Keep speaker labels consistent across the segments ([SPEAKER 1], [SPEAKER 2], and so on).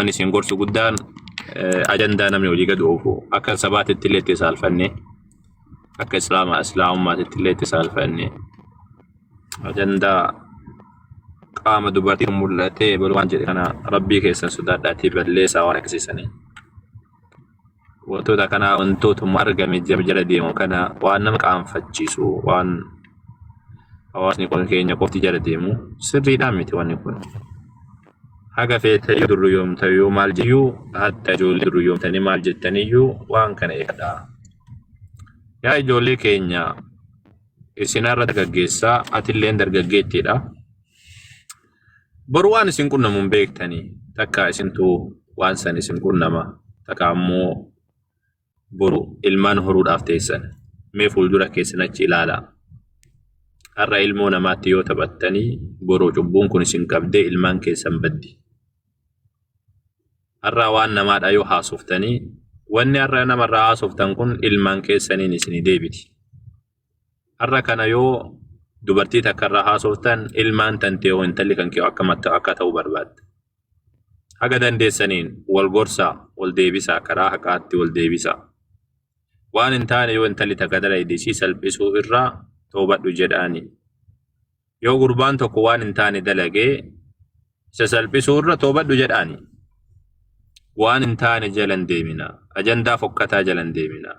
[SPEAKER 1] Wanni isin gorsu guddaan ajandaa namni olii gad oofu akka sabaatitti illee itti saalfanne, akka islaama islaamummaatitti illee itti saalfanne, ajandaa qaama dubartii mul'atee bal waan jedhe kana rabbii keessan sodaadhaatii balleessaa waan akkasiisanii. Wantoota kanaa wantootuma argame jala deemu kana waan nama qaanfachiisu, waan hawaasni kun keenya qofti jala deemu sirriidhaa miti wanni kun. Haga feete yoo durriyoomta yoo maal jeyyuu, hatta ijoollee durriyoomtanii maal jettaniyyuu waan kana eegadhaa. Yaa ijoollee keenya, isin har'a dargaggeessaa, atilleen dargaggeettiidha. Boru waan isin qunnamu hin beektanii, takka isintu waan san isin qunnama, takka ammoo boru ilmaan horuudhaaf teessan. Mee fuuldura keessan achi ilaalaa. Har'a ilmoo namaatti yoo taphattanii, boru cubbuun kun isin qabdee ilmaan keessan baddi. Har'a waan namaadha yoo haasoftanii, wanni har'a namarraa haasoftan kun ilmaan keessaniin isinii deebiti. Har'a kana yoo dubartii takka irraa haasoftan, ilmaan tantee hoo, intalli kan kee akkam akka ta'uu barbaadda? Haga dandeessaniin wal gorsaa, wal deebisaa, karaa haqaatti wal deebisaa. Waan hin taane yoo intalli takka dalayde, isii salphisuu irraa toobadhu jedhaani. Yoo gurbaan tokko waan hin taane dalagee, isa salphisuu irra toobadhu jedhaani. Waan hin taane jala hin deemina. Ajandaa fokkataa jala hin deemina.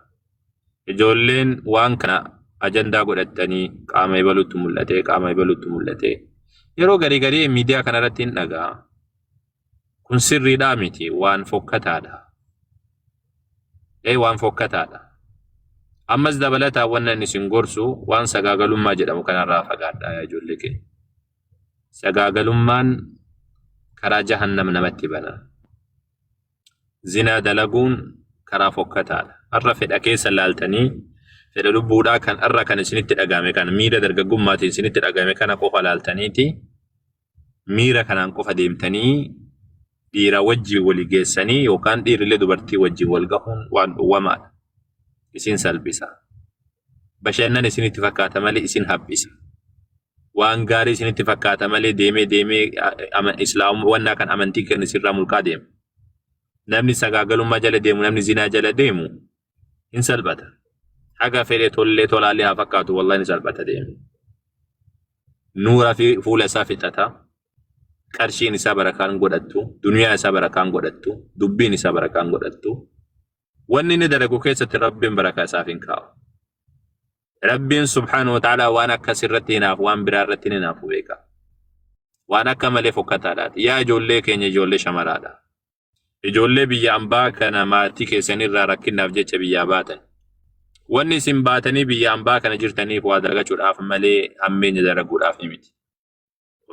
[SPEAKER 1] Ijoolleen waan kana ajandaa godhattanii qaama ebalutti mul'atee, qaama ebalutti mul'atee, yeroo garii garii miidiyaa kanarratti hin dhaga'a. Kun sirriidhaa miti, waan fokkataadha. Ee, waan fokkataadha. Ammas dabalataan wannan inni isin gorsu, waan sagaagalummaa jedhamu kanarraa fagaadhaa yaa ijoollee keenya. Sagaagalummaan karaa jahannam namatti bana. Zinaa dalaguun karaa fokkataadha. Har'a fedha keessa laaltanii, fedha lubbuudhaa kan har'a kan isinitti dhagahame kana, miira dargaggummaatiin isinitti dhagahame kana qofa laaltaniiti, miira kanaan qofa deemtanii dhiira wajjin walii geessanii yookaan dhiirrillee dubartii wajjin wal gahuun waan dhowwamaadha. Isin salphisa. Bashannan isinitti fakkaata malee isin haphisa. Waan gaarii isinitti fakkaata malee deemee deemee islaamummaa wannaa kan amantii kan isinirraa mulqaa deema. Namni sagaagalummaa jala deemu, namni zinaa jala deemu hin salphata. Haga fedhe tollee tolaallee haa fakkaatu, wallahi ni salphata deeme. Nuura fi fuula isaa fixata. Qarshiin isaa barakaan godhattu, duniyaa isaa barakaan godhattu, dubbiin isaa barakaan godhattu. Wanni inni dalagu keessatti Rabbiin barakaa isaaf hin kaa'u. Rabbiin subhaanahu wa ta'ala waan akkas irratti hinaafu, waan biraa irratti hin hinaafu beeka. Waan akka malee fokkataadhaati. Yaa ijoollee keenya, ijoollee shamaraadha. Ijoollee biyya ambaa kana maatii keessanirraa rakkinnaaf jecha biyyaa baatan. Wanni isin baatanii biyya ambaa kana jirtaniif waa dalagachuudhaaf malee hammeenya dalaguudhaaf miti.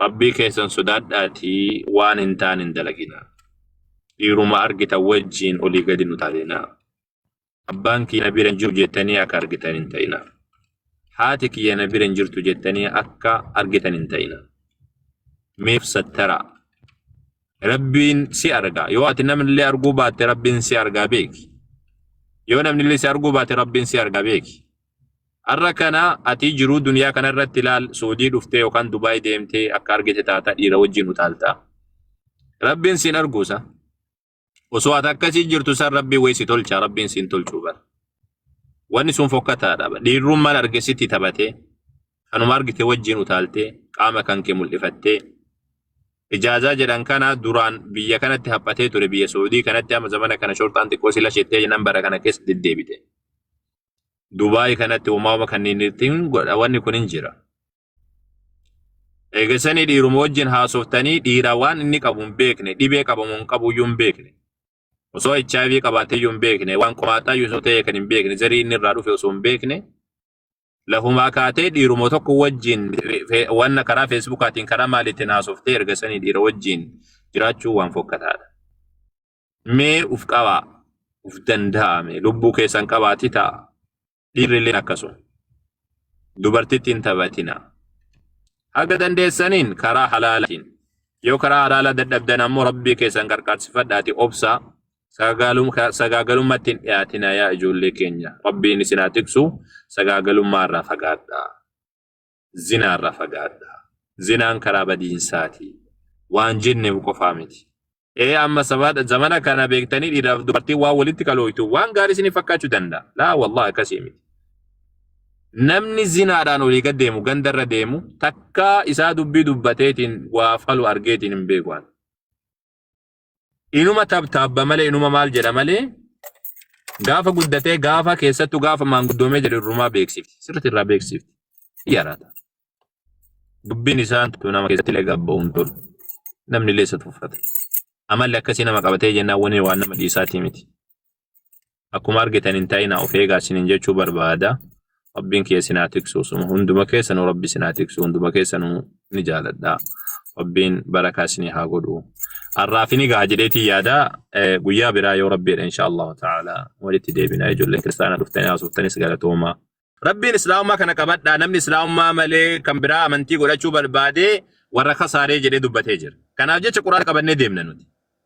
[SPEAKER 1] Rabbii keessan sodaadhaatii waan hin taane hin dalaginaa. Dhiiruma argitan wajjiin olii gadi hin utaalinaa. Abbaan kiyya na bira hin jiru jettanii akka argitan hin ta'inaa. Haati kiyya na bira hin jirtu jettanii akka argitan hin ta'inaa. Meef sattaraa. Rabbiin si arga. Yoo ati namnillee arguu baatte, Rabbiin si argaa beeki. Yoo namnillee si arguu baate, Rabbiin si argaa beeki. Har'a kana ati jiruu duniyaa kana irratti ilaal, Suudii dhuftee yookaan Dubaay deemtee akka argite taata, dhiira wajjin utaalta. Rabbiin siin arguusa. Osoo ati akkasii jirtu san Rabbiin wayii si tolcha, Rabbiin siin tolchuu bara. Wanni sun fokkataadha. Dhiirrummaan arge sitti taphatee, kanuma argite wajjin utaaltee, qaama kan kee mul'ifattee, ijaazaa jedhan kana duraan biyya kanatti haphatee ture, biyya Suudii kanatti, amma zamana kana shorxaan xiqqoo si lashettee jennaan bara kana keessa deddeebite. Dubaay kanatti uumaama kanneen ittiin godha wanni kun hin jira. Eegasanii dhiiruma wajjin haasoftanii, dhiira waan inni qabu hin beekne, dhibee qabamu hin qabu iyyuu hin beekne. Osoo HIV qabaatee iyyuu hin beekne, waan qomaaxaa iyyuu osoo ta'e kan hin beekne, zarii inni irraa dhufe osoo hin beekne, lafumaa kaatee dhiiruma tokko wajjin wanna karaa Feesbuukaatiin, karaa maaliitiin haasoftee, erga sanii dhiira wajjin jiraachuu waan fokkataadha. Mee uf qabaa, uf danda'ame, lubbuu keessan qabaati ta'a. Dhiirri illee akkasuma. Dubartitti hin taphatina. Haga dandeessaniin karaa halaalaatiin. Yoo karaa halaalaa dadhabdan ammoo Rabbii keessan qarqaarsifadhaati obsaa. Sagaagalummaatti hin dhiyaatina yaa ijoollee keenya. Rabbiin isin haa tiksu, sagaagalummaa irraa fagaadhaa. Zinaa irraa fagaadhaa. Zinaan karaa badiinsaati. Waan jenneef qofaa miti. Ee, amma zamana kana beektanii dhiiraaf dubartiin waan walitti kalooytu waan gaarii isinii fakkaachuu danda'a. Laa wallahi, akkasii miti. Namni zinaadhaan olii gad deemu, gandarra deemu, takkaa isaa dubbii dubbateetiin waa falu argeetiin hin beeku ani. Inuma tabtaabba malee, inuma maal jedha malee, gaafa guddatee, gaafa keessattuu gaafa maanguddoomee jedhu irrumaa beeksifti. Sirriitti irraa beeksifti. Yarata. Dubbiin isaan nama keessatti illee gabba'u hin tolu. Namni illee isa tuffata. Amalli akkasii nama qabatee jennaan wani waan nama dhiisaatii miti. Akkuma argitan hin ta'inaa, of eegaa isiniin jechuu barbaada. Rabbiin kiyya isin haa tiksu. Suma hunduma keessanuu Rabbi isin haa tiksu. Hunduma keessanuu ni jaaladha. Rabbiin barakaa isinii haa godhu. Har'aaf ni gaha jedheetii yaada. Guyyaa biraa yoo Rabbiidha, insha Allahu ta'ala walitti deebina. Ijoolleen kiristaanaa dhuftanii haasoftanis galatooma. Rabbiin islaamummaa kana qabadhaa, namni islaamummaa malee kan biraa amantii godhachuu barbaade warra kasaaree jedhee dubbatee jira. Kanaaf jecha Quraana qabannee deemna nuti.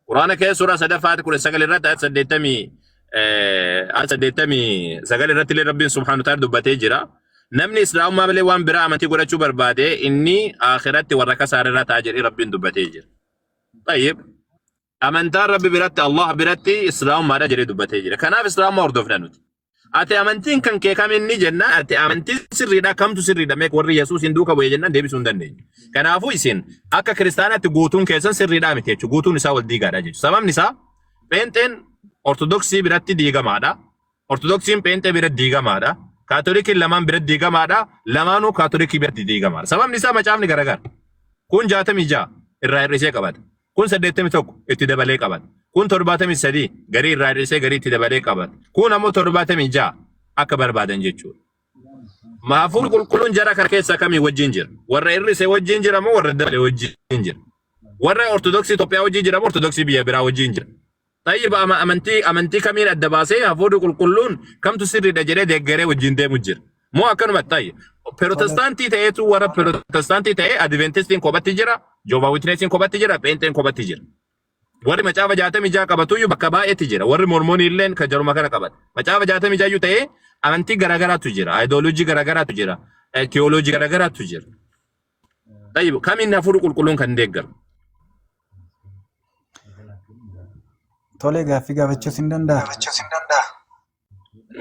[SPEAKER 1] Quraana keessa suuraa sadaffaatti 19 irratti, ayat 89 irratti illee Rabbiin subhaanahu ta'ala dubbatee jira. Namni islaamummaa malee waan biraa amantii godhachuu barbaade inni akhiratti warra kasaaree irra ta'a jedhee Rabbiin dubbatee jira. Tayyib. Amantaan Rabbi biratti, Allah biratti islaamummaadha jedhee dubbatee jira. Kanaaf islaamummaa hordofna nuti. Ati amantiin kan kee kam inni jennaan, ati amantiin sirriidha, kamtu sirriidha, meeq warri Yesuus hin duuka bu'e jennaan deebisuu hin dandeenyu. Kanaafuu isin akka kiristaanaatti guutuun keessan sirriidhaa miti jechuudha. Guutuun isaa wal diigaadha jechuudha. Sababni isaa Pheenxeen Ortodoksii biratti diigamaadha. Ortodoksiin Pheenxee biratti diigamaadha. Kaatolikiin lamaan biratti diigamaadha. Lamaanuu Kaatolikii biratti diigamaadha. Sababni isaa macaafni garagara. Kun 66 irraa hir'isee qabata. Kun 81 itti dabalee qabata. Kun 73 garii irraa hir'isee garii itti dabalee qabata. Kun ammoo 76 akka barbaadan jechuudha. Hafuurri qulqulluun jara kana keessaa kamii wajjin jira? Warra hir'ise wajjin jira moo warra dabale wajjin jira? Warra Ortodoksii Itoophiyaa wajjin jira moo Ortodoksii biyya biraa wajjin jira? Tayyib, amantii kamiin adda baasee hafuurri qulqulluun kamtu sirriidha jedhee deeggaree wajjin deemu jira? Moo akkanuma tayyib. Pirootestaantii ta'eetu, warra pirootestaantii ta'ee Adventistiin kophatti jira, Jehovah Witnessiin kophatti jira, Pheenxeen kophatti jira. Warri macaafa 66 qabatuyyuu bakka baay'eetti jira. Warri Mormoonii illeen kan jaruma kana qabata. Macaafa 66 ta'ee amantii garaagaraatu jira. Ayidooloojii garaagaraatu jira. Tiyooloojii garaagaraatu jira. Tayyib, kamiin hafuurri qulqulluun kan deeggaru?
[SPEAKER 2] Tole, gaaffii gaafachuus hin danda'a.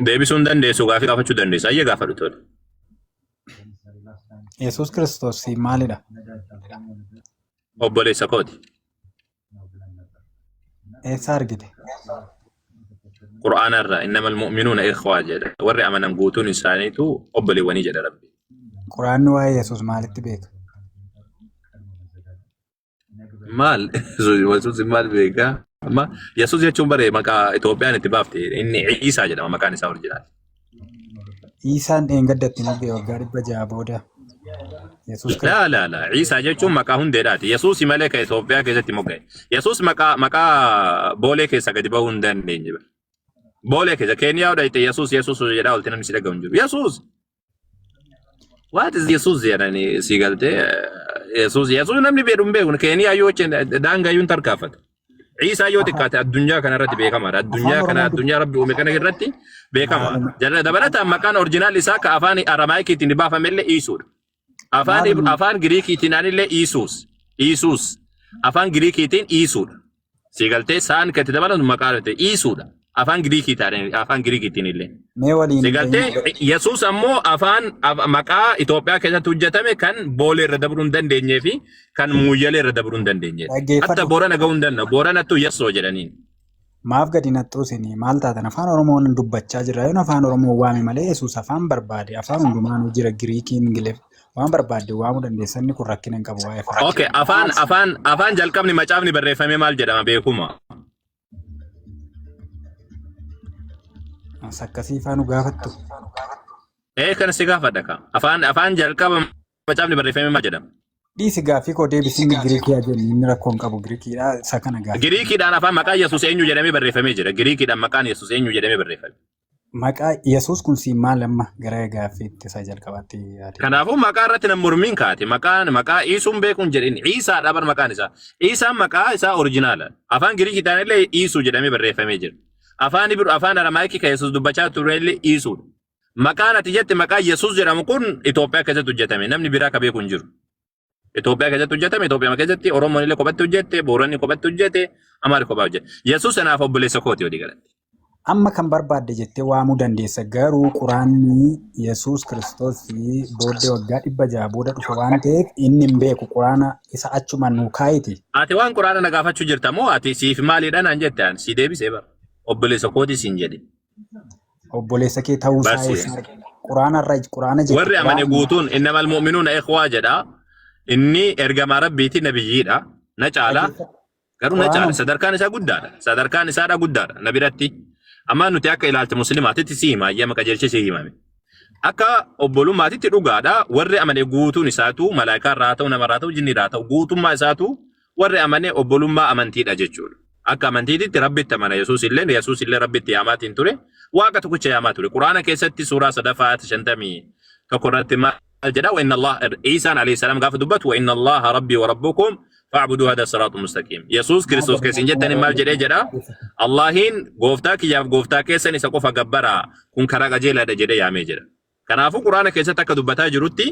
[SPEAKER 1] Deebisuu hin dandeessu, gaaffii gaafachuu dandeessa. Ayyee, gaafadhu, tole.
[SPEAKER 2] Yesuus Kiristoos maalidha?
[SPEAKER 1] Obboleessa kooti.
[SPEAKER 2] Eessa argite?
[SPEAKER 1] Qur'aana irraa, innamal mu'minuuna ikhwaa jedha. Warri amanan guutuun isaaniitu obboleewwanii jedha Rabbi.
[SPEAKER 2] Quraanni waa'ee Yesuus maalitti beeka?
[SPEAKER 1] Maal? Yesuus maal beekaa? Amma Yesuus jechuun bare maqaa Itoophiyaan itti baafte, inni Iisaa jedhama maqaan isaa original.
[SPEAKER 2] Iisaan dheengadda itti mogga'e, waggaa 600 booda. Yesuus Kiristoos.
[SPEAKER 1] Laa laa laa, Iisaa jechuun maqaa hundeedhaati. Yesuus malee kan Itoophiyaa keessatti mogga'e. Yesuus maqaa Boolee keessa gadi bahuu hin dandeenye. Boolee keessa Keeniyaa dhayite Yesuus Yesuus jedhaa oolte, namni si dhaga'u hin jiru. Yesuus. What is Yesuus jedhanii si galtee, Yesuus Yesuus namni beeku hin beeku. Keeniyaa yoo daangaa iyyuu hin tarkaanfatu. Iisaa yoo xiqqaate addunyaa kana irratti beekamaadha. Addunyaa
[SPEAKER 2] Afaan
[SPEAKER 1] kana
[SPEAKER 2] Oromoo
[SPEAKER 1] addunyaa Rabbi uume kana irratti beekamaadha. Jala dabalataan maqaan original isaa ka afaan Aramaayikiitiin baafame illee Iisuudha. Afaan
[SPEAKER 2] Maaluma
[SPEAKER 1] afaan Giriikiitiin illee Iisuus. Iisuus. Afaan Giriikiitiin Iisuudha. Si galtee saan kan itti dabalan maqaa ta'e Iisuudha. Afaan Giriikiitiin, afaan Giriikiitiin illee.
[SPEAKER 2] Mee waliin
[SPEAKER 1] Si
[SPEAKER 2] hin
[SPEAKER 1] galtee
[SPEAKER 2] ta'in.
[SPEAKER 1] Yesuus ammoo afaan maqaa Itoophiyaa keessatti hojjetame kan Boolee irra dabruu hin dandeenyee fi kan Muuyyalee irra dabruu hin dandeenyedha. Hatta
[SPEAKER 2] Dhaggeeffadhu.
[SPEAKER 1] Boorana gahuu hin danda'u. Booranattu Yessoo jedhaniin.
[SPEAKER 2] Maaf gadi naxxuusini? Maal taatan? Afaan Oromoon dubbachaa jirra. Yoon afaan Oromoo waame malee Yesuus afaan barbaade afaan hundumaanuu jira. Giriikiin, Ingiliff waan barbaadde waamuu dandeessa. Inni kun rakkina hin qabu waa'ee afaan.
[SPEAKER 1] Okay, afaan jalqabni macaafni barreeffame maal jedhama, beekuma?
[SPEAKER 2] As akkasii faanu gaafattu.
[SPEAKER 1] Ee, kana si gaafadha ka. Afaan jalqaba macaafni barreeffame maal jedhama?
[SPEAKER 2] Dhiisi, gaaffii koo deebisiin. Giriikii haa jennu, inni rakkoo hin qabu, Giriikiidha isa kana gaaffii.
[SPEAKER 1] Giriikiidhaan afaan maqaa Yesuus eenyu jedhamee barreeffamee jira? Giriikiidhaan maqaan Yesuus eenyu jedhamee barreeffame?
[SPEAKER 2] Maqaa Yesuus kun siin maal? Amma gara gaaffiitti isa jalqabaatti yaade.
[SPEAKER 1] Kanaafuu maqaa irratti nan mormiin kaate. Maqaan maqaa Iisuun beekuun jedhin, Iisaadha bar maqaan isaa. Iisaan maqaa isaa original. Afaan Giriikiidhaan illee Iisuu jedhamee barreeffamee jira. Afaan Ibru, afaan Aramaayikii kan Yesuus dubbachaa ture illee Iisuudha. Maqaan ati jette, maqaa Yesuus jedhamu kun Itoophiyaa keessatti hojjetame. Namni biraa ka beeku hin jiru. Itoophiyaa keessatti hojjetame. Itoophiyaa keessatti Oromoon illee kophatti hojjette, Booranni kophatti hojjete, Amaari kophaa hojjeta. Yesuus anaaf obboleessa kooti walii galatti.
[SPEAKER 2] Amma kan barbaadde jettee waamuu dandeessa. Garuu Quraanni Yesuus Kiristoos booddee waggaa 600 booda dhufe waan ta'eef inni hin beeku. Quraana isa achuma nuu kaayiti.
[SPEAKER 1] Ati waan Quraana na gaafachuu jirta moo ati siif maaliidha naan jette an si deebisee bara. Obboleessa kooti siin jedhe.
[SPEAKER 2] Obboleessa kee ta'uu isaa
[SPEAKER 1] Barsiise.
[SPEAKER 2] eessa argina? Quraana irra Quraana jette
[SPEAKER 1] Warri amane
[SPEAKER 2] Quraanni
[SPEAKER 1] guutuun innamal mu'minuuna ikhwaa jedha. Inni ergamaa Rabbiiti nabiyyiidha. Na caala.
[SPEAKER 2] dhaggeeffadhu.
[SPEAKER 1] Garuu na caala.
[SPEAKER 2] Quraana
[SPEAKER 1] Sadarkaan isaa guddaadha. Sadarkaan isaadha guddaadha. Na biratti. Amma nuti akka ilaalcha musliimaatitti si hima. Ayyama qajeelchi si himame. Akka obbolummaatitti dhugaadha. Warri amane guutuun isaatu malaayikaa irraa haa ta'u, nama irraa haa ta'u, jinni irraa haa ta'u guutummaa isaatu warri amane obbolummaa amantiidha jechuudha. Akka amantiititti Rabbitti amana Yesuus illee Yesuus illee Rabbitti yaamaatiin ture. Waaqa tokkicha yaamaa ture. Quraana keessatti suuraa sadaffaa ayata 51 irratti maal jedha? Wa inna Allah Iisaan alayhi salaam gaafa dubbatu wa inna Allaha rabbii wa rabbukum fa'budu hada siraatu mustaqim. Yesuus
[SPEAKER 2] maal
[SPEAKER 1] Kiristoos
[SPEAKER 2] jedha
[SPEAKER 1] keessin jettanii maal jedhee jedha? Allahiin gooftaa kiyyaaf gooftaa keessan isa qofa gabbaraa kun karaa qajeelaadha jedhee yaamee jedha. Kanaafuu Quraana keessatti akka dubbataa jirutti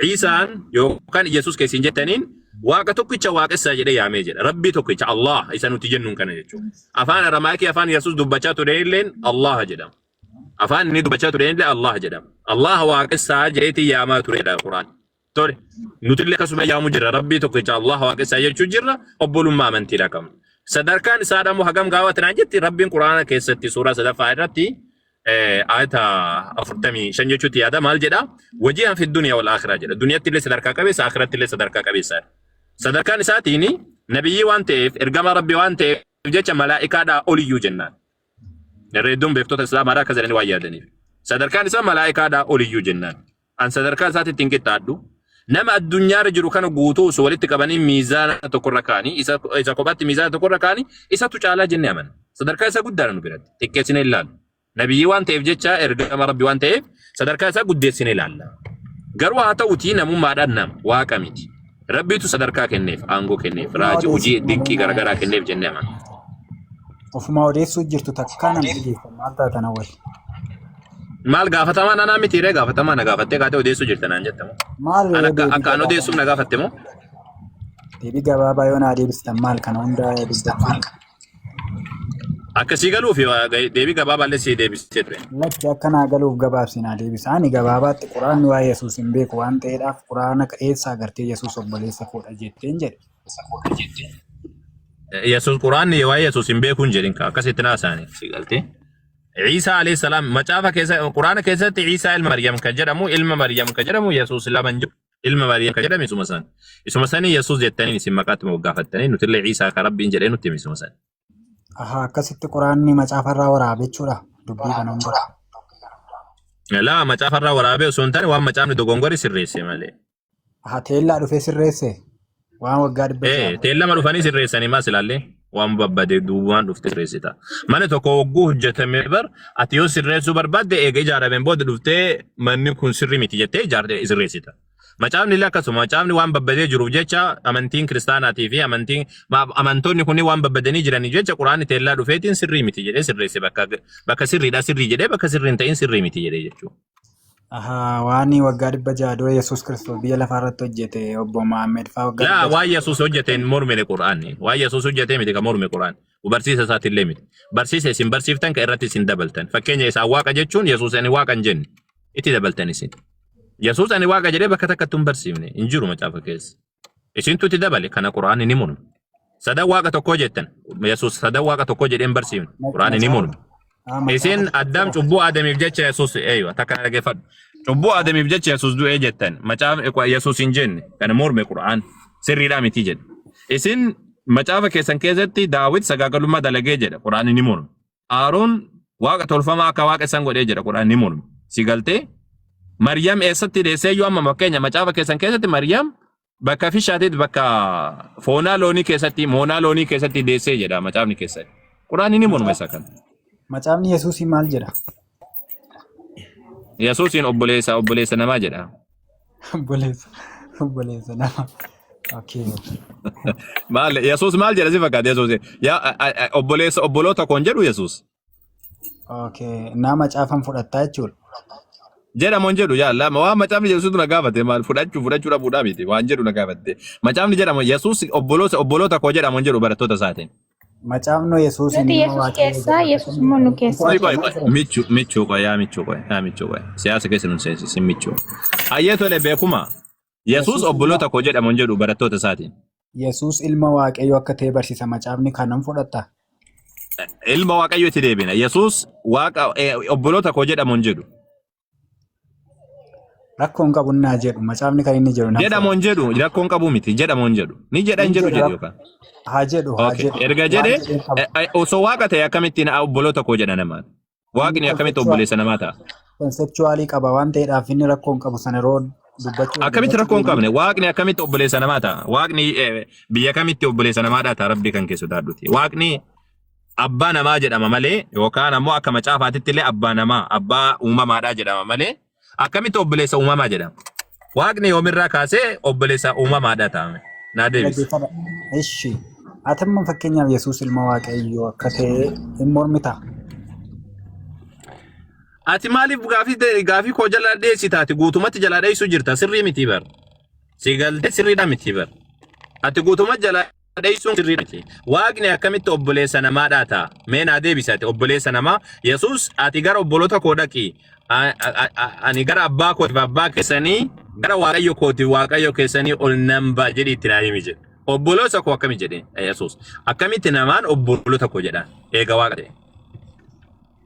[SPEAKER 1] Iisaan yookaan Yesuus keessin jettaniin Waaqa tokkicha waaqessaa jedhee yaamee jedha. Rabbii tokkicha Allah isa nuti jennuun kana jechuudha. Afaan Aramaayikii afaan Yesuus dubbachaa ture illeen Allah jedhama. Afaan inni dubbachaa ture illee Allah jedhama. Allah waaqessaa jedheetii yaamaa turedha Quraan. Tole nuti illee akkasuma yaamu jirra. Rabbii tokkicha Allah waaqessaa jechuu jirra. Obbolummaa amantiidha qabna. Sadarkaan isaadha immoo hagam gaawwata naan jetti Rabbiin Quraana keessatti suuraa sadaffaa irratti ayata 45 jechuutti yaada maal jedha wajihan fi duniyaa wal akhiraa jedha duniyatti illee sadarkaa qabeessa akhiratti illee sadarkaa qabeessa sadarkaan isaatiin nabiyyii waan ta'eef ergamaa rabbii waan ta'eef jecha malaa'ikaadhaa oliyyuu jennaan irra hedduun beektota islaamaadhaa akka jedhanii waan yaadaniif sadarkaan isaa malaa'ikaadhaa oliyyuu jennaan An sadarkaa isaatitti hin qixxaadhu. Nama addunyaarra jiru kana guutuu osoo walitti qabanii miizaana tokkorra kaa'anii isa, isa kophaatti miizaana tokkorra kaa'anii isatu caalaa jennee amanna. Sadarkaa isaa guddaadha nu biratti. Xiqqeessinee hin ilaallu. Nabiyyii waan ta'eef jecha ergama Rabbi waan ta'eef sadarkaa isaa guddeessinee ilaalla. Garuu haa ta'utii namummaadhaan nama waaqa miti. Rabbiitu sadarkaa kenneef, aangoo kenneef,
[SPEAKER 2] Ofuma
[SPEAKER 1] raajii hojii
[SPEAKER 2] odeessitu malee
[SPEAKER 1] dinqii
[SPEAKER 2] maal
[SPEAKER 1] garaagaraa kenneef jennee amanna.
[SPEAKER 2] Ofuma odeessuu jirtu takkaa nan dhageessan maal taatan awwal.
[SPEAKER 1] Maal gaafatamaa nanaa miti ree gaafatamaa na gaafattee kaatee odeessuu jirta naan jette moo?
[SPEAKER 2] Maal
[SPEAKER 1] An
[SPEAKER 2] ree
[SPEAKER 1] akka
[SPEAKER 2] deebii
[SPEAKER 1] akka an odeessuuf
[SPEAKER 2] gabaabaa
[SPEAKER 1] na gaafatte moo?
[SPEAKER 2] Deebii gabaabaa yoo naa deebistan maal kana hunda dubbachuun.
[SPEAKER 1] Akka sii galuuf deebii gabaabaa illee sii deebisee ture.
[SPEAKER 2] Lakki akka naa galuuf gabaabsi naa deebisa. Ani gabaabaatti quraanni waa'ee Yesuus hin beeku waan ta'eedhaaf quraana eessaa agartee Yesuus obboleessa koodha jetteen jedhe.
[SPEAKER 1] Yesuus quraanni waa'ee Yesuus hin beeku hin jedhin akkasitti naasaani si galtee. Ciisaa alayhi salaam macaafa keessa quraana keessatti Ciisaa ilma Maryam kan jedhamu ilma Maryam kan jedhamu Yesuus lama hin jiru. Ilma Maryam kan jedhame isuma san. Isuma sanii Yesuus jettanii isin maqaatti moggaafattanii nutillee Ciisaa kan Rabbiin jedhee nutti hime isuma san.
[SPEAKER 2] Ahaa akkasitti quraanni macaafarraa waraabe jechuudha dubbii kana hunda.
[SPEAKER 1] Laa macaafarraa waraabee osoo hin taane waan macaafni dogongore sirreesse malee.
[SPEAKER 2] Aha teellaa dhufee sirreesse waan waggaa 600
[SPEAKER 1] Ee, teellama dhufanii sirreessanii maas ilaallee waan babbade duubaan dhufte sirreessita. Mana tokko hogguu hojjetame bar ati yoo sirreessuu barbaadde eega ijaarameen booda dhuftee manni kun sirrii miti jettee ijaarte sirreessita. Macaafni illee akkasuma macaafni waan babbadee jiruuf jecha amantiin kiristaanaatii fi amantiin amantoonni kunniin waan babbadanii jiraniif jecha quraanni teellaa dhufeetiin sirrii miti jedhee sirreesse bakka bakka sirriidha sirrii jedhee bakka sirrii hin ta'in sirrii miti jedhee jechuudha.
[SPEAKER 2] Ahaa, waan waggaa 600 dura Yesuus Kiristoos biyya lafaa irratti hojjete obbo Mahammed faa waggaa
[SPEAKER 1] Laa
[SPEAKER 2] 600
[SPEAKER 1] waan Yesuus hojjete hin mormine Qur'aanni. Waan Yesuus hojjete miti kan morme Qur'aan. Barsiisa isaatiillee miti. Barsiisa isin barsiiftan kan irratti isin dabaltan. Fakkeenya isaan waaqa jechuun Yesuus ani waaqa hin jenne. Itti dabaltan isin. Yesuus ani waaqa jedhee bakka takkatti hin barsiifne. Hin jiru macaafa keessa. Isintu itti dabale kana Qur'aanni ni morme. Sadan waaqa tokkoo jettan. Yesuus sadan waaqa tokkoo jedhee hin barsiifne. Qur'aanni ni morme. Isin Addaam cubbuu Aadamiif jecha Yesuus eeywa takka na dhaggeeffadhu. Cubbuu Aadamiif jecha Yesuus du'ee jettan. Macaafa Yesuus hin jenne kana morme Qur'aan sirriidhaa miti jedhe. Isin macaafa keessan keessatti Daawit sagaagalummaa dalagee jedha Qur'aanni ni morme. Aaroon waaqa tolfamaa akka waaqa isaan godhee jedha Qur'aan ni morme. Si galtee Maryam eessatti deessee iyyuu amma fakkeenya macaafa keessan keessatti Maryam bakka fishaatitti bakka foonaa loonii keessatti moonaa loonii keessatti deessee jedha macaafni keessatti. Qur'aanni ni morma isa kana.
[SPEAKER 2] Macaafni Yesuusii maal jedha?
[SPEAKER 1] Yesuusiin obboleessa obboleessa namaa jedha.
[SPEAKER 2] Obboleessa obboleessa nama. Okay.
[SPEAKER 1] Maal Yesuus maal jedha si fakkaata Yesuus? Yaa obboleessa obboloota koon jedhu Yesuus.
[SPEAKER 2] Okay. Naa macaafan fudhattaa jechuudha.
[SPEAKER 1] Jedhamu hin jedhu yaa lama waan macaafni jedhu na gaafate maal fudhachuu fudhachuu dhabuudhaa miti waan jedhu na gaafatte. Macaafni jedhamu Yesuus obboloota obboloota koo jedhamu hin jedhu barattoota isaatiin.
[SPEAKER 2] Macaafni Yesuusiin
[SPEAKER 3] Nuti
[SPEAKER 2] ilma
[SPEAKER 3] Yesuus
[SPEAKER 2] Waaqayyoo
[SPEAKER 3] keessaa,
[SPEAKER 2] jedha.
[SPEAKER 3] Yesuus immoo nu keessa.
[SPEAKER 1] Qoy qoy qoy. Michuu michuu qoy yaa michuu qoy yaa michuu qoy. Siyaasa keessa nun seensisin michuu. Hayyee tole beekuma. Yesuus
[SPEAKER 2] Yesuus ilma
[SPEAKER 1] obboloota koo jedhamu hin jedhu barattoota isaatiin.
[SPEAKER 2] Yesuus ilma Waaqayyoo akka ta'e barsiisa macaafni kanan fudhatta.
[SPEAKER 1] Ilma Waaqayyootti deebina. Yesuus waaqa obboloota koo jedhamu hin jedhu.
[SPEAKER 2] Rakkoon qabu naa jedhu macaafni kan inni jedhu nan
[SPEAKER 1] Jedhamu
[SPEAKER 2] fudhadha.
[SPEAKER 1] hin jedhu rakkoon qabu miti jedhamu hin jedhu. Ni jedha hin
[SPEAKER 2] Hin
[SPEAKER 1] jedhu
[SPEAKER 2] jedhu
[SPEAKER 1] jedhu yookaan.
[SPEAKER 2] haa jedhu haa
[SPEAKER 1] Okay.
[SPEAKER 2] jedhu
[SPEAKER 1] Erga
[SPEAKER 2] waan
[SPEAKER 1] jedhe
[SPEAKER 2] jedheen qaba.
[SPEAKER 1] osoo waaqa ta'e akkamittiin obboloota koo jedha namaan.
[SPEAKER 2] Inni
[SPEAKER 1] Waaqni akkamitti obboleessa namaa ta'a?
[SPEAKER 2] conceptualii qaba waan ta'eedhaaf inni rakkoon qabu sana yeroo dubbachuuf
[SPEAKER 1] Akkamitti
[SPEAKER 2] dubbachuu
[SPEAKER 1] rakkoo hin
[SPEAKER 2] deemnu
[SPEAKER 1] qabne? Waaqni akkamitti obboleessa namaa ta'a? Waaqni biyya kamitti obboleessa namaadhaa ta'a Rabbii kan keessa sodaadhuti. Waaqni abbaa namaa jedhama malee yookaan ammoo akka macaafaatitti illee abbaa namaa abbaa uumamaadhaa jedhama malee akkamitti obboleessa uumamaa jedhama? Waaqni yoomirraa kaasee obboleessa uumamaadhaa ta'ame? Naa deebisi.
[SPEAKER 2] Dhaggeeffadha. Ishi. Ati amma fakkeenyaaf Yesuus ilma Waaqayyoo akka ta'e hin mormitaa?
[SPEAKER 1] Ati maaliif gaafii gaafii koo jalaa dheessita? Ati guutumatti jalaa dheessuu jirta. Sirrii miti bar. Si galtee sirriidha miti bar. Ati guutumatti jalaa dheessuun sirriidha miti. Waaqni akkamitti obboleessa namaadhaa ta'a? Mee naa deebisi ati obboleessa namaa. Yesuus ati gara obboloota koo dhaqi. Ani gara abbaa kootiif abbaa keessanii gara waaqayyo kootiif waaqayyo keessanii ol nan ba'a jedhi itti naa himi jedhe. Obboloota koo akkami jedhe Yesuus? Akkamitti namaan obboloota koo jedhaan? Eega waaqa ta'e.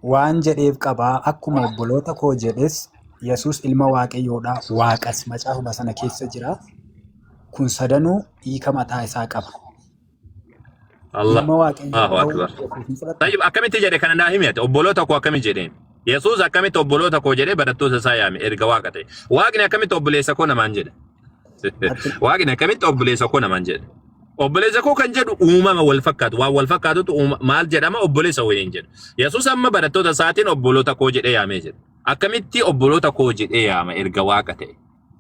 [SPEAKER 2] Waan jedheef qabaa akkuma obboloota koo jedhes Yesuus ilma Waaqayyoodha waaqas macaafuma sana keessa jira. Kun sadanuu hiika mataa isaa qaba. Ilma Waaqayyoo
[SPEAKER 1] Allahu
[SPEAKER 2] ta'uu
[SPEAKER 1] akbar.
[SPEAKER 2] Yesuus hin fudhattaa?
[SPEAKER 1] Tayyib akkamitti jedhe kana naa himi ati obboloota koo akkami jedheen? Yesuus akkamitti obboloota koo jedhee barattoota isaa yaame erga waaqa ta'e. Waaqni akkamitti obboleessa koo namaan jedhe?
[SPEAKER 2] Ati
[SPEAKER 1] Waaqni akkamitti obboleessa koo namaan jedhe? Obboleessa koo kan jedhu uumama wal fakkaatu waan wal fakkaatutu maal jedhama obboleessa waliin jedha. Yesuus amma barattoota isaatiin obboloota koo jedhee yaamee jedha. Akkamitti obboloota koo jedhee yaama erga waaqa ta'e?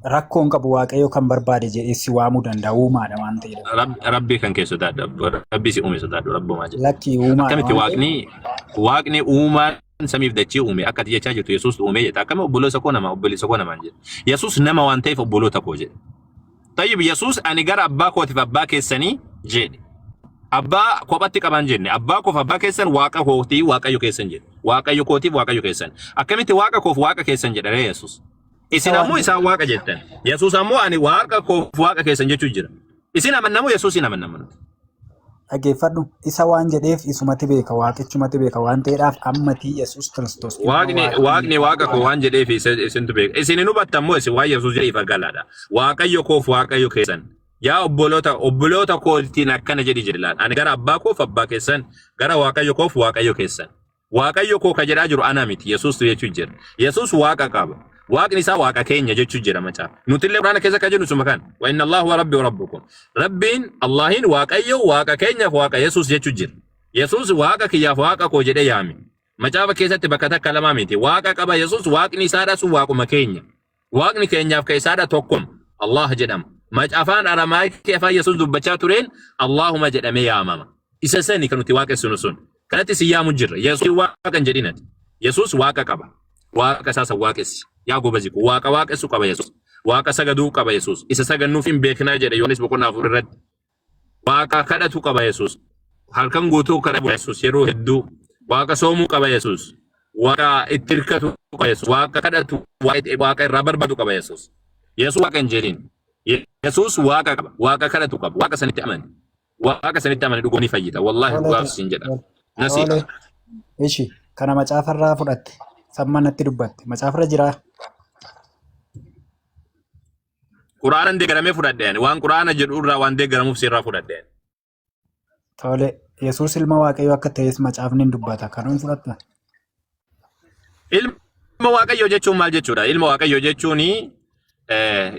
[SPEAKER 2] Rakkoon qabu Waaqayyo kan barbaade jedhee si waamuu danda'a uumaadha waan ta'eef.
[SPEAKER 1] Rabbii kan kee sodaadhu rabbii si uume sodaadhu rabbumaa jedha.
[SPEAKER 2] Lakki uumaadha
[SPEAKER 1] Akkamitti
[SPEAKER 2] waan ta'eef.
[SPEAKER 1] waaqni waaqni uumaan samiif dachii uume akka ati jechaa jirtu Yesuus uume jetta. Akkami obboloota koo nama obboleessa koo namaan jedha. Yesuus nama waan ta'eef obboloota koo jedha. Tayyib Yesuus ani gara abbaa kootiif abbaa keessanii jedhe. Abbaa kophatti qaban jenne abbaa koof abbaa keessan waaqa kootii waaqayyo keessan jedhe. Waaqayyo kootiif waaqayyo keessan. Akkamitti waaqa koof waaqa keessan jedha ree Yesuus?
[SPEAKER 2] Isa
[SPEAKER 1] Isin
[SPEAKER 2] waan
[SPEAKER 1] ammoo
[SPEAKER 2] jedhe.
[SPEAKER 1] isaan waaqa jettan. Yesuus ammoo ani waaqa koof waaqa keessan jechuu jira. Isin amannamoo Yesuus hin amannamu?
[SPEAKER 2] Dhaggeeffadhu. Isa waan jedheef isumatti beeka waaqichumatti beeka waan ta'eedhaaf ammatii Yesuus Kiristoos ilma
[SPEAKER 1] Waaqni
[SPEAKER 2] Waaqayyoo
[SPEAKER 1] waaqni waaqa koo waan jedheef isintu beeka. Isin hin hubattan moo isin waan Yesuus jedhe ifa galaadha. Waaqayyo koof waaqayyo keessan. Yaa obboloota obboloota kootiin akkana jedhi jedhe laal. Ani gara abbaa koof abbaa keessan gara waaqayyo koof waaqayyo keessan. Waaqayyo koo ka jedhaa jiru ana miti Yesuustu jechuu jira. Yesuus waaqa qaba. Waaqni isaa waaqa keenya jechuu jira macaafa. Nuti illee Quraana keessa ka jennu suma kana. Wa inna Allahu wa rabbi wa rabbukum. Rabbiin Allahin waaqayyo waaqa keenyaaf waaqa Yesuus jechuu jira. Yesuus waaqa kiyyaaf waaqa koo jedhee yaame. Macaafa keessatti bakka takka lamaa miti. Waaqa qaba Yesuus waaqni isaadha sun waaquma keenya. Waaqni keenyaaf ka isaadha tokkuma. Allah jedhama. Afaan Aramaayikii afaan Yesuus dubbachaa tureen Allahuma jedhamee yaamama. Isa sani kan nuti waaqessinu sun. Kanatti si yaamu jirra. Yesuus waaqa hin jedhin ati. Yesuus waaqa qaba. Waaqa isaa san waaqessi. Yaa gobazi ko waaqa waaqessu qaba Yesuus. Waaqa sagaduu qaba Yesuus. Isa sagannuuf hin beeknaa jedhe Yohaannis boqonnaa 4 irratti. Waaqa kadhatu qaba Yesuus. Halkan guutuu kadhatu Yesuus yeroo hedduu. Waaqa soomuu qaba Yesuus. Waaqa itti hirkatu qaba Yesuus. Waaqa kadhatu waaqa irraa barbaadu qaba Yesuus. Yesuus waaqa hin jedhin. Yesuus waaqa qaba. Waaqa kadhatu qaba. Waaqa sanitti amani. Waaqa sanitti amani dhuguu ni fayyita. Wallaahi
[SPEAKER 2] Tole
[SPEAKER 1] dhugaaf siin jedha. Nasii.
[SPEAKER 2] tole. Ishi kana macaafarraa fudhatte. Samma natti dubbatte. Macaafarra jiraa?
[SPEAKER 1] Quraanan deeggaramee fudhadhe ani. Waan quraana jedhu irraa waan deeggaramuuf sirraa fudhadhe ani.
[SPEAKER 2] Tole. Yesuus ilma Waaqayyoo akka ta'es macaafni hin dubbata. Kanuun fudhatta?
[SPEAKER 1] Ilma Waaqayyoo jechuun maal jechuudha? Ilma Waaqayyoo jechuun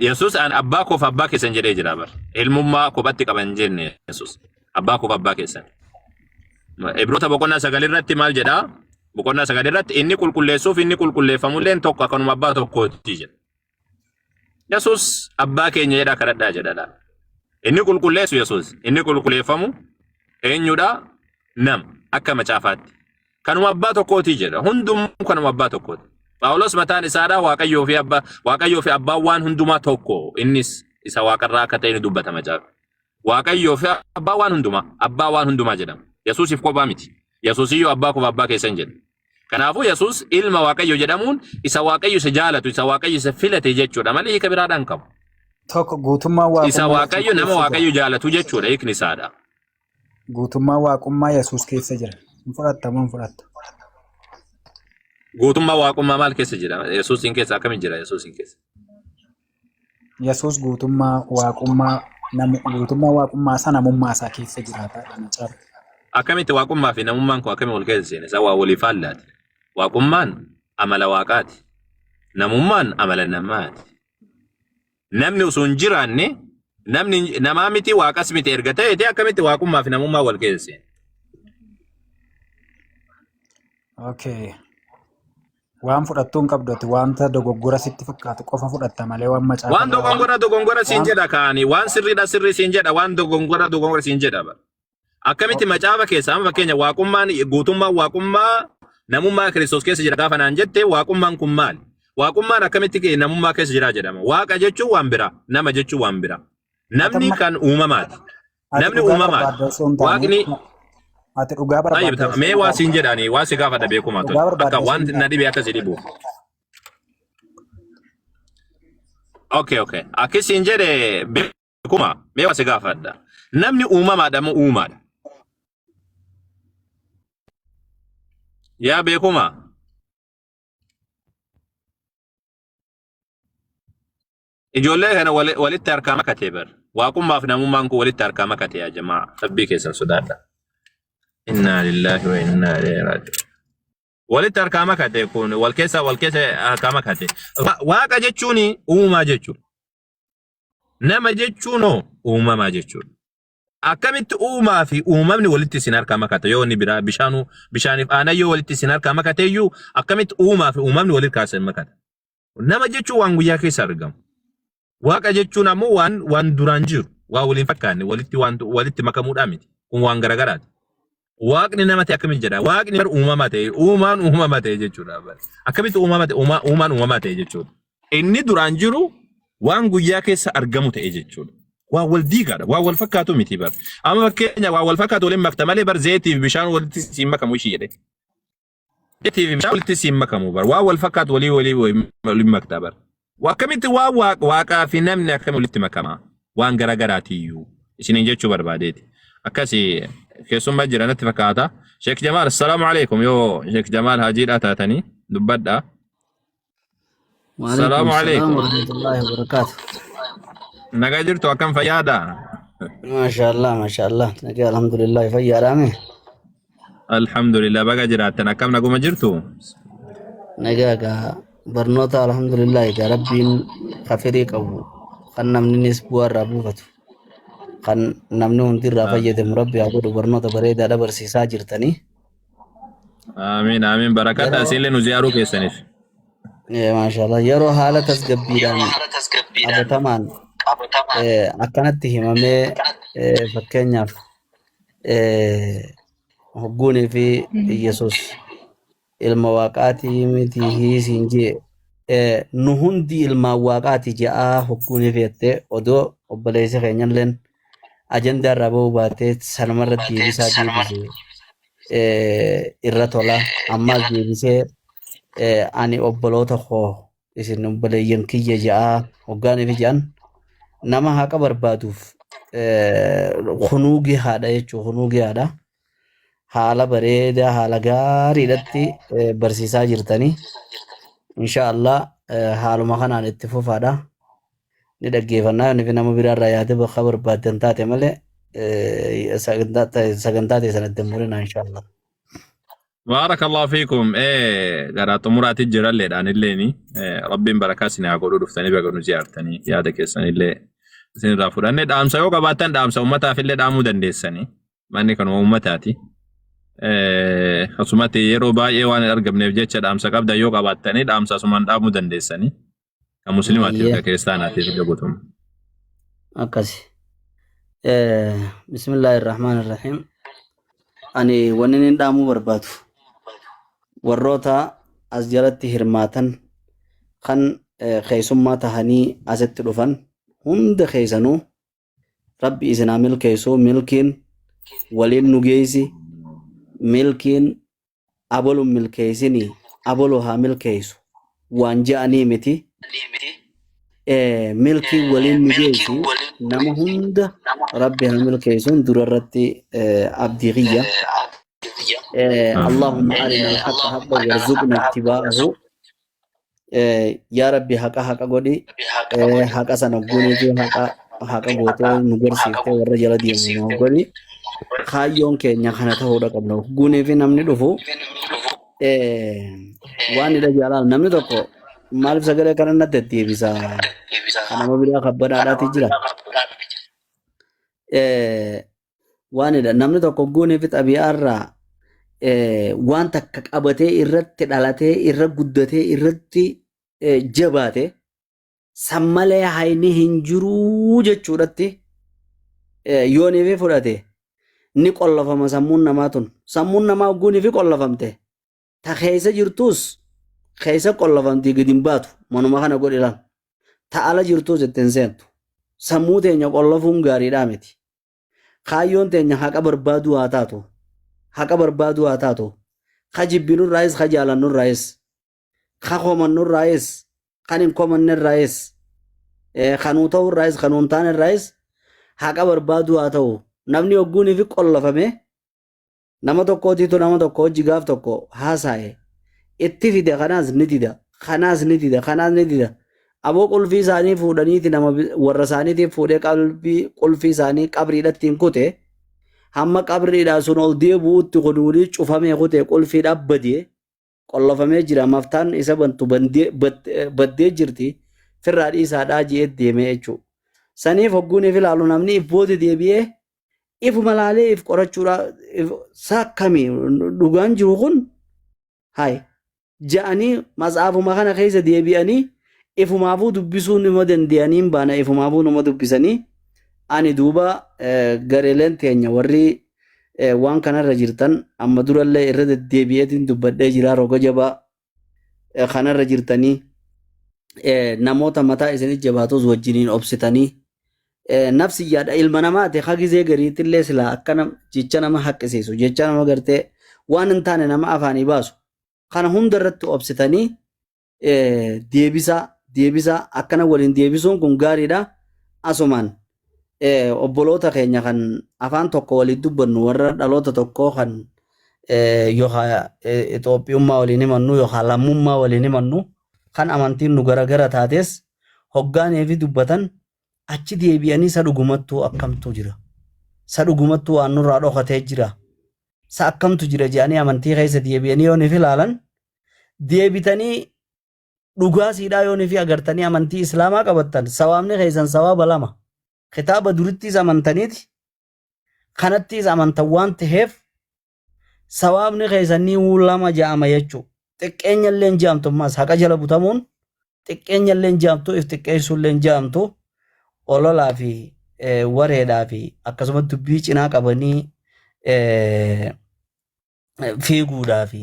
[SPEAKER 1] Yesuus an abbaa koof abbaa keessan jedhee jira bar. Ilmummaa kophatti qaban jenne Yesuus. Abbaa koof abbaa keessan. Ibroota boqonnaa 9 irratti maal jedhaa? Boqonnaa 9 irratti inni qulqulleessuuf inni qulqulleeffamulleen tokko akkanuma abbaa tokkooti jedha. Yesuus abbaa keenya jedhaa kadhadhaa jedha. Inni qulqulleessu Yesuus. Inni qulqulleeffamu eenyudha? Nama akka macaafaatti. Kanuma abbaa tokkooti jedha. Hundumuu kanuma abbaa tokkooti. Phaawulos mataan isaadhaa Waaqayyoo fi abbaa Waaqayyoo fi abbaan waan hundumaa tokko. Innis isa waaqarraa akka ta'e ni dubbata macaafa. Waaqayyoo fi abbaa waan hundumaa abbaa waan hundumaa jedhama. Yesuusiif kophaa miti. Yesuusiyyuu abbaa koof abbaa keessan jedhe. Kanaafuu Yesuus ilma Waaqayyo jedhamuun isa Waaqayyo isa jaalatu, isa Waaqayyo isa filate jechuudha malee hiika biraadhaan qabu.
[SPEAKER 2] Tokko guutummaan
[SPEAKER 1] Isa
[SPEAKER 2] waaqummaa Yesuus
[SPEAKER 1] Waaqayyo nama
[SPEAKER 2] keessa jira.
[SPEAKER 1] Waaqayyo jaalatu jechuudha hiikni isaadha.
[SPEAKER 2] Guutummaan waaqummaa Yesuus keessa jira. Hin fudhatta moo hin fudhattu?
[SPEAKER 1] Guutummaa waaqummaa maal keessa jira? Yesuusiin keessa akkamiin jira Yesuusiin keessa?
[SPEAKER 2] Yesuus guutummaa waaqummaa guutummaa waaqummaa isaa namummaa isaa keessa jiraataadha macaafa.
[SPEAKER 1] Akkamitti waaqummaa fi namummaan kun akkamiin wal keessa seene? Isa waa walii faallaati. Waaqummaan amala waaqaati. Namummaan amala namaati. Namni osoo hin jiraanne namni namaa miti waaqas miti erga ta'e ta'e akkamitti waaqummaa fi namummaa wal keessa seene?
[SPEAKER 2] Okay. Waan fudhattuu hin qabdu ati wanta dogoggora sitti fakkaatu qofa fudhatta malee waan macaafa
[SPEAKER 1] Waan
[SPEAKER 2] irraa waan
[SPEAKER 1] dogongora dogongora siin
[SPEAKER 2] waan
[SPEAKER 1] jedha kaani waan sirriidha sirrii siin jedha waan dogongora dogongora siin jedha. Bara. Akkamitti macaafa keessa amma fakkeenya waaqummaan guutummaan waaqummaa namummaa Kiristoos keessa jira gaafa naan jette waaqummaan kun maali? Waaqummaan akkamitti namummaa keessa jira jedhama. Waaqa jechuun waan biraa, nama jechuun waan biraa.
[SPEAKER 2] ati
[SPEAKER 1] Namni
[SPEAKER 2] amma
[SPEAKER 1] kan uumamaati.
[SPEAKER 2] ati
[SPEAKER 1] Namni
[SPEAKER 2] dhugaa
[SPEAKER 1] uumamaati.
[SPEAKER 2] barbaadda osoo hin taane
[SPEAKER 1] Waaqni
[SPEAKER 2] ati dhugaa
[SPEAKER 1] Tayyib
[SPEAKER 2] barbaadda
[SPEAKER 1] ta
[SPEAKER 2] osoo
[SPEAKER 1] mee
[SPEAKER 2] hin
[SPEAKER 1] waa
[SPEAKER 2] taane
[SPEAKER 1] siin jedhani waa si gaafadha beekumaa
[SPEAKER 2] dhugaa
[SPEAKER 1] tole. Akka
[SPEAKER 2] barbaadda osoo
[SPEAKER 1] waan
[SPEAKER 2] hin
[SPEAKER 1] na
[SPEAKER 2] taane
[SPEAKER 1] dhibe akka si dhibu. Okay okay. Akki siin jedhe beekuma mee waa si gaafadha. Namni uumamaadha moo uumaadha? Yaa beekuma. Ijoollee kana walitti harkaa makatee bar. Waaqummaaf namummaan kun walitti harkaa makatee yaa jamaa. Rabbii keessan sodaadha. Innaa lillaahi wa innaa ilaihi raaji'uun. Walitti harkaa makate kun wal keessa harkaa makate. Waaqa jechuun uumaa jechuudha. Nama jechuun hoo uumamaa jechuudha. Akkamitti uumaa fi uumamni walitti isin harkaa makata yoo inni biraa bishaanuu bishaaniif aanan yoo walitti isin harkaa makate iyyuu akkamitti uumaa fi uumamni walitti kaasan makata. Nama jechuun waan guyyaa keessa argamu. Waaqa jechuun ammoo waan duraan jiru, waan waliin fakkaanne, walitti waan walitti makamuudhaa miti. Kun waan garagaraati. Waaqni nama ta'e akkamitti jedha? Waaqni bar uumama ta'e, uumaan uumama ta'e jechuudha. Bar. Akkamitti uumama ta'e, uumaan uumama ta'e jechuudha. Inni duraan jiru waan guyyaa keessa argamu ta'e jechuudha. Waan wal diigaadha, waan wal fakkaatu miti bar. Amma fakkeenya waan wal fakkaatu waliin makta malee bar zeetii fi bishaan walitti siin makamu ishii jedhe. Zeetii fi bishaan walitti siin makamu bar. Waan wal fakkaatu walii walii waliin makta bar. Akkamitti waan waaqaa fi namni akkamitti walitti makama? Waan garagaraatiyyuu isiniin jechuu barbaadeeti. Akkasi keessummaa jira natti fakkaata. Sheek Jamaal, assalaamu alaikum yoo Sheek Jamaal hajiidhaa taatanii dubbadhaa.
[SPEAKER 3] Waalaikum
[SPEAKER 1] Assalaamu
[SPEAKER 3] salam
[SPEAKER 1] alaikum.
[SPEAKER 3] warahmatullahi wabarakatuh.
[SPEAKER 1] Nagaa jirtu akkam fayyaadha?
[SPEAKER 3] Maashaallah maashaallah. Nagaa alhamdulillah fayyaadhaame.
[SPEAKER 1] Alhamdulillah baga jiraattan akkam naguma jirtu?
[SPEAKER 3] Nagaa gaa barnoota alhamdulillah gaa rabbiin kafirii qabu kan namninis bu'aa irraa buufatu kan namni hundi irraa fayyadamu rabbi haa godhu barnoota bareedaadha barsiisaa jirtanii.
[SPEAKER 1] Amiin amiin barakadha
[SPEAKER 3] Yeroo
[SPEAKER 1] isinillee nu ziyaaruu keessaniif.
[SPEAKER 3] Maashaallah yeroo haala tasgabbiidhaan qabatamaan akkanatti himamee fakkeenyaaf hogguunii fi Yesuus ilma waaqaatii miti hiisiin jee nu hundi ilmaan waaqaati je'aa hogguunii fi jettee odoo obboleessi keenyalleen ajandaa irraa ba'uu baatee sanumarra deebisaa deebise irra tola ammaas deebisee ani obboloota koo isin obboleeyyan kiyya je'aa hoggaanii fi je'an nama haqa barbaaduuf kunuu gahaadha jechuun kunuu gahaadha. Haala bareedaa haala gaariidhatti barsiisaa jirtanii. Insha Allah haaluma kanaan itti fufaadha. Ni dhaggeeffannaa inni fi nama biraarraa yaada bakka barbaaddan taate malee sagantaa ta'e sanatti hin murina insha Allah.
[SPEAKER 1] Baarakallahu fiikum. Gara xumuraatti jiralleedhaan illeeni rabbiin barakaa isin haa godhu dhuftanii baga nu ziyaartanii yaada keessanillee isinirraa fudhanne dhaamsa yoo qabaattan dhaamsa ummataaf illee dhaamuu dandeessanii manni kanuma ummataati. Asumatti yeroo baay'ee waan hin argamneef jecha dhaamsa qabdan yoo qabaattanii dhaamsa asumaan dhaamuu dandeessanii kan musliimaatiif
[SPEAKER 3] Ayyee
[SPEAKER 1] kan kiristaanaatiif illee guutummaa.
[SPEAKER 3] akkasi. Bismillaahi Rahmaan Rahiim. Ani wanni inni dhaamuu barbaadu warroota as jalatti hirmaatan kan keessummaa tahanii asitti dhufan hunda keessanuu rabbi isin haa milkeessu milkiin waliin nu geessi Milkiin abalu milkeessinii abalu haa milkeessu waan je'anii miti. Milkiin waliin nu geessi nama hunda Rabbi haa milkeessuun dura irratti abdii kiyya. Allahumma arina al-haqqa haqqa warzuqna ittiba'ahu. Yaa Rabbi haqa haqa godhi, haqa sana guunii fi haqa haqa gootee nu garsiiftee warra jala deemu nu godhi. Kaayyoon keenya kana ta'uudha qabna. Guunii fi namni dhufu waan hidha jaalala namni tokko maaliif sagalee kana na deddeebisa? Kan nama biraa kabbadaadhaati jira. Waan hidha namni tokko guunii fi xabi'aarraa waan takka qabatee irratti dhalatee irra guddatee irratti jabaate san malee hayni hin jiruu jechuudhatti yoonii fi fudhate ni qollofama sammuun namaa tun. Sammuun namaa guunii fi qollofamte ta keessa jirtus keessa qollofamti gadi hin baatu manuma kana godhi laal. Ta ala jirtus itti hin seentu. Sammuu teenya qollofuun gaariidhaa miti. Kaayyoon teenya haqa barbaaduu haa taatu. Haqa barbaaduu haa taatu. Ka jibbinurraayis ka jaalannurraayis ka komannurraayis kan hin komannirraayis kanuu ta'urraayis kanuu hin taanerraayis haqa barbaaduu haa ta'u. Namni hogguunii fi qollofame nama tokkootiitu nama tokko hojii gaaf tokko haasaa'e itti fide kanaas ni dida kanaas ni dida kanaas ni dida. Aboo qulfii isaanii fuudhaniiti nama warra isaaniitiif fuudhee qalbii qulfii isaanii qabriidhatti hin kute hamma qabriidhaa sun ol deebi'utti kunuunii cufamee kute qulfiidhaa badee qollofamee jira maftaan isa bantu baddee jirti firraa dhiisaadhaa ji'ee deemee jechuudha. Saniif hogguuniif ilaalu namni if booda deebi'ee ifuma laalee if qorachuudha saakkamii dhugaan jiru kun hay ja'anii matsaafuma kana keessa deebi'anii ifumaafuu dubbisuu nima danda'anii hin baana ifumaafuu numa dubbisanii ani duuba gareeleen teenya warri waan kanarra jirtan amma durallee irra deddeebi'eetiin dubbadhee jira roga jabaa kanarra jirtanii namoota mataa isinit jabaatus wajjiniin obsitanii nafsiyyaadha ilma namaati ha gizee gariitillee silaa akka jecha nama haqqisiisu jecha nama gartee waan hin taane nama afaanii baasu kana hunda irratti obsitanii deebisaa deebisaa akkana waliin deebisuun kun gaariidha asumaan obboloota keenya kan afaan tokko waliin dubbannu warra dhaloota tokkoo kan yookaan Itoophiyummaa waliin himannu yookaan lammummaa waliin himannu kan amantiin nu garagara taates hoggaanii fi dubbatan achi deebi'anii isa dhugumattuu akkamtu jira isa dhugumattuu waan nurraa dhokatee jira isa akkamtu jira jedhanii amantii keessa deebi'anii yoo niif ilaalan deebitanii dhugaa siidhaa yoo niif agartanii amantii islaamaa qabattan sawaabni keessan sawaaba lama kitaaba durittiis amantaniiti kanattiis amantan waan ta'eef sawaabni keessan ni lama ja'ama jechuu xiqqeenya illee hin ja'amtu ammas haqa jala butamuun xiqqeenya illee hin ja'amtu if xiqqeessuu illee hin ja'amtu ololaa fi wareedhaa fi akkasumas dubbii cinaa qabanii fiiguudhaa fi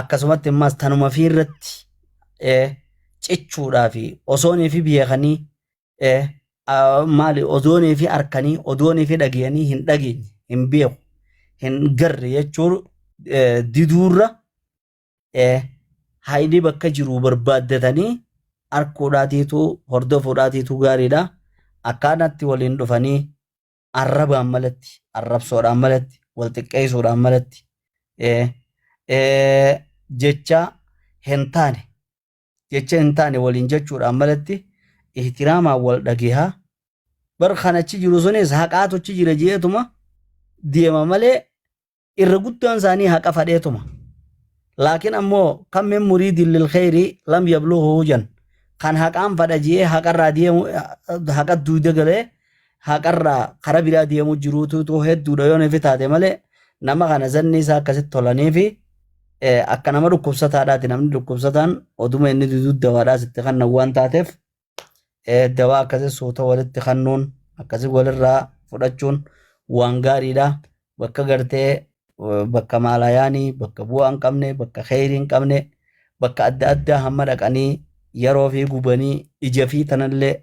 [SPEAKER 3] akkasumatti ammas tanuma fi irratti cichuudhaa fi osoonii fi beekanii maali odoonii fi arkanii odoonii fi dhagayanii hin dhageenye hin beeku hin garre jechuun diduurra hayni bakka jiru barbaaddatanii arkuudhaatiitu hordofuudhaatiitu gaariidha. Akkaanatti waliin dhufanii arrabaan malatti arrabsoodhaan malatti wal xiqqeessuudhaan malatti jecha hin taane jecha hin taane waliin jechuudhaan malatti ihtiraamaan wal dhagehaa bar kan achi jiru sunis haqaatu achi jira jeetuma deema malee irra guddaan isaanii haqa fadheetuma. Laakiin ammoo kan min muriidin lil kheyri lam yablughu jan kan haqaan fadha jee haqarraa deemu haqa duuda galee haqarraa kara biraa deemu jiruutu hedduudha yoo nufi taate malee nama kana zanni isaa akkasitti tolanii fi akka nama dhukkubsataadhaati namni dhukkubsataan oduma inni duduu dawaadhaas itti kannan waan taateef dawaa akkasii suuta walitti kannuun akkasii walirraa fudhachuun waan gaariidha. Bakka gartee bakka maalayaanii bakka bu'aa hin qabne bakka kheyrii hin qabne bakka adda addaa hamma dhaqanii yeroo fi gubanii ija fi tanallee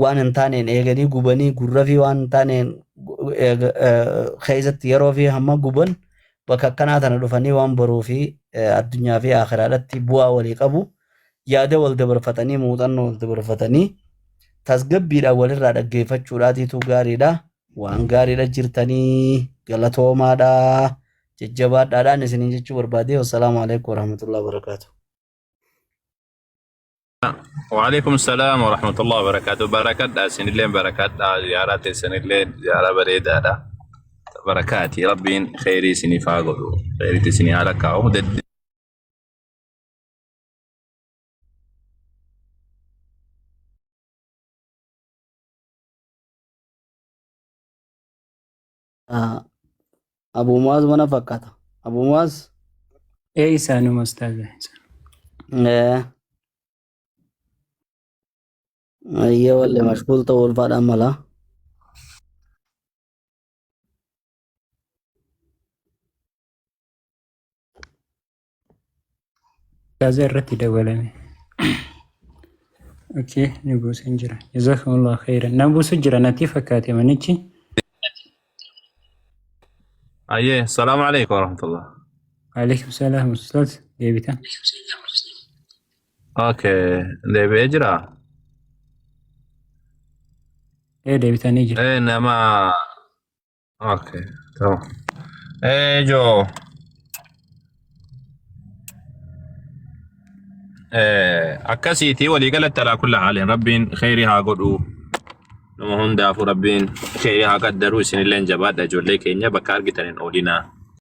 [SPEAKER 3] Waan hin taaneen eeganii gubanii gurra fi waan hin taaneen keessatti yeroo fi hamma guban bakka akkanaa tana dhufanii waan boruu fi addunyaa fi akhiraadhatti bu'aa walii qabu yaada wal dabarfatanii muuxannoo wal dabarfatanii tasgabbiidhaan walirraa dhaggeeffachuudhaatiitu gaariidha. Waan gaariidha jirtanii galatoomaadha jajjabaadhaadhaan isiniin jechuu barbaade. Wassalaamu alaikum warahmatullahi wabarakaatuh.
[SPEAKER 1] وعليكم السلام ورحمة الله وبركاته. بركات سنلين، بركات زيارات سنلين، زيارة بريدة بركاتي. ربين خيري سني فاقدو خيري سني على كاو دد.
[SPEAKER 3] Abu Muaz mana fakkaata. Abu Muaz.
[SPEAKER 4] Ee, isaanuma ustaaza.
[SPEAKER 3] Ayyee, wallee mashguul ta'uu ulfaadhaan mala.
[SPEAKER 4] Ustaaza irratti dabalame. Okay, ni buusan jira. Jazakumullahu khairan. Na buusu jira natti fakkaate manichi.
[SPEAKER 1] أيه، السلام عليكم ورحمة الله.
[SPEAKER 4] Alaikum salaam ustaaz. Deebitan.
[SPEAKER 1] Okay, deebi'ee jira.
[SPEAKER 4] Ee, deebitanii jira.
[SPEAKER 1] إيه nama okay, tamam. إيه جو akkasiiti waliigalatti. Alaa kulla haalin rabbiin kheyrii haa godhu. Nama hundaafuu rabbiin kheyrii haa qaddaru. Isinilleen jabaadha, ijoollee keenya, bakka argitan hin oolinaa.